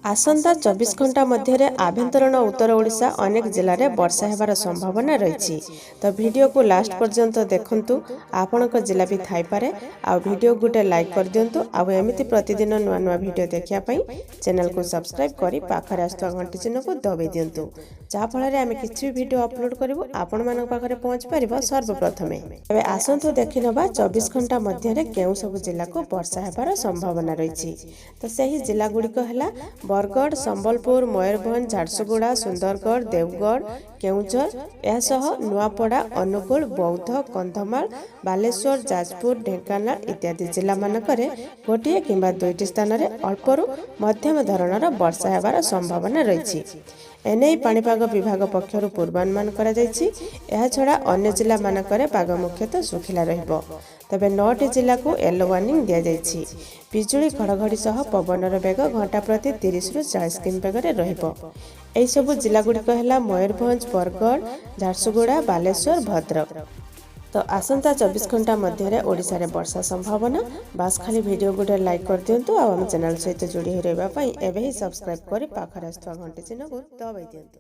ଆସନ୍ତା 24 ଘଣ୍ଟା ମଧ୍ୟରେ ଆଭ୍ୟନ୍ତରୀଣ ଉତ୍ତର ଓଡ଼ିଶା ଅନେକ ଜିଲ୍ଲାରେ ବର୍ଷା ହେବାର ସମ୍ଭାବନା ରହିଛି। ତ ଭିଡ଼ିଓକୁ ଲାଷ୍ଟ ପର୍ଯ୍ୟନ୍ତ ଦେଖନ୍ତୁ, ଆପଣଙ୍କ ଜିଲ୍ଲା ବି ଥାଇପାରେ। ଆଉ ଭିଡ଼ିଓ ଗୋଟେ ଲାଇକ୍ କରିଦିଅନ୍ତୁ ଆଉ ଏମିତି ପ୍ରତିଦିନ ନୂଆ ନୂଆ ଭିଡ଼ିଓ ଦେଖିବା ପାଇଁ ଚ୍ୟାନେଲକୁ ସବସ୍କ୍ରାଇବ୍ କରି ପାଖରେ ଆସୁଥିବା ଘଣ୍ଟି ଚିହ୍ନକୁ ଦବାଇ ଦିଅନ୍ତୁ, ଯାହାଫଳରେ ଆମେ କିଛି ବି ଭିଡ଼ିଓ ଅପଲୋଡ଼ କରିବୁ, ଆପଣମାନଙ୍କ ପାଖରେ ପହଞ୍ଚି ପାରିବ ସର୍ବପ୍ରଥମେ। ଏବେ ଆସନ୍ତୁ ଦେଖିନେବା 24 ଘଣ୍ଟା ମଧ୍ୟରେ କେଉଁ ସବୁ ଜିଲ୍ଲାକୁ ବର୍ଷା ହେବାର ସମ୍ଭାବନା ରହିଛି। ତ ସେହି ଜିଲ୍ଲାଗୁଡ଼ିକ ହେଲା ବରଗଡ଼, ସମ୍ବଲପୁର, ମୟୂରଭଞ୍ଜ, ଝାରସୁଗୁଡ଼ା, ସୁନ୍ଦରଗଡ଼, ଦେବଗଡ଼, କେଉଁଝର, ଏହା ସହ ନୂଆପଡ଼ା, ଅନୁଗୁଳ, ବୌଦ୍ଧ, କନ୍ଧମାଳ, ବାଲେଶ୍ୱର, ଯାଜପୁର, ଢେଙ୍କାନାଳ ଇତ୍ୟାଦି ଜିଲ୍ଲାମାନଙ୍କରେ ଗୋଟିଏ କିମ୍ବା ଦୁଇଟି ସ୍ଥାନରେ ଅଳ୍ପରୁ ମଧ୍ୟମ ଧରଣର ବର୍ଷା ହେବାର ସମ୍ଭାବନା ରହିଛି। ଏନେଇ ପାଣିପାଗ ବିଭାଗ ପକ୍ଷରୁ ପୂର୍ବାନୁମାନ କରାଯାଇଛି। ଏହାଛଡ଼ା ଅନ୍ୟ ଜିଲ୍ଲାମାନଙ୍କରେ ପାଗ ମୁଖ୍ୟତଃ ଶୁଖିଲା ରହିବ। ତେବେ ନଅଟି ଜିଲ୍ଲାକୁ ୟେଲୋ ୱାର୍ଣ୍ଣିଂ ଦିଆଯାଇଛି। ବିଜୁଳି ଘଡ଼ଘଡ଼ି ସହ ପବନର ବେଗ ଘଣ୍ଟା ପ୍ରତି 30ରୁ 40 କିମି ବେଗରେ ରହିବ। ଏହିସବୁ ଜିଲ୍ଲାଗୁଡ଼ିକ ହେଲା ମୟୂରଭଞ୍ଜ, ବରଗଡ଼, ଝାରସୁଗୁଡ଼ା, ବାଲେଶ୍ୱର, ଭଦ୍ରକ। ତ ଆସନ୍ତା 24 ଘଣ୍ଟା ମଧ୍ୟରେ ଓଡ଼ିଶାରେ ବର୍ଷା ସମ୍ଭାବନା। ବାସ୍, ଖାଲି ଭିଡ଼ିଓ ଗୋଟେ ଲାଇକ୍ କରିଦିଅନ୍ତୁ ଆଉ ଆମ ଚ୍ୟାନେଲ୍ ସହିତ ଯୋଡ଼ି ହୋଇ ରହିବା ପାଇଁ ଏବେ ହିଁ ସବସ୍କ୍ରାଇବ୍ କରି ପାଖରେ ଆସୁଥିବା ଘଣ୍ଟି ଚିହ୍ନକୁ ଦବାଇ ଦିଅନ୍ତୁ।